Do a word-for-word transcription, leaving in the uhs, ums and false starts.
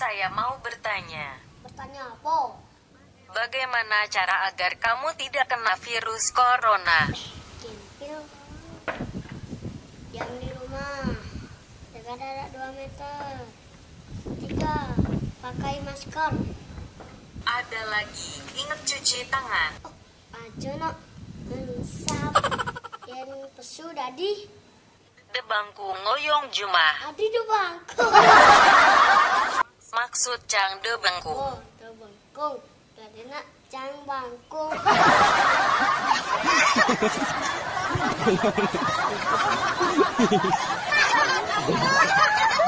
Saya mau bertanya. Bertanya apa? Bagaimana cara agar kamu tidak kena virus corona? Kimpil. Diam di rumah. Jaga jarak dua meter. Tiga, pakai masker. Ada lagi, ingat cuci tangan. Aja nak. Mensap. Yang pesu tadi. Debangku ngoyong jumah. Adi debangku. Maksud cang debangku. Oh, debangku. Tadi nak cang bangku.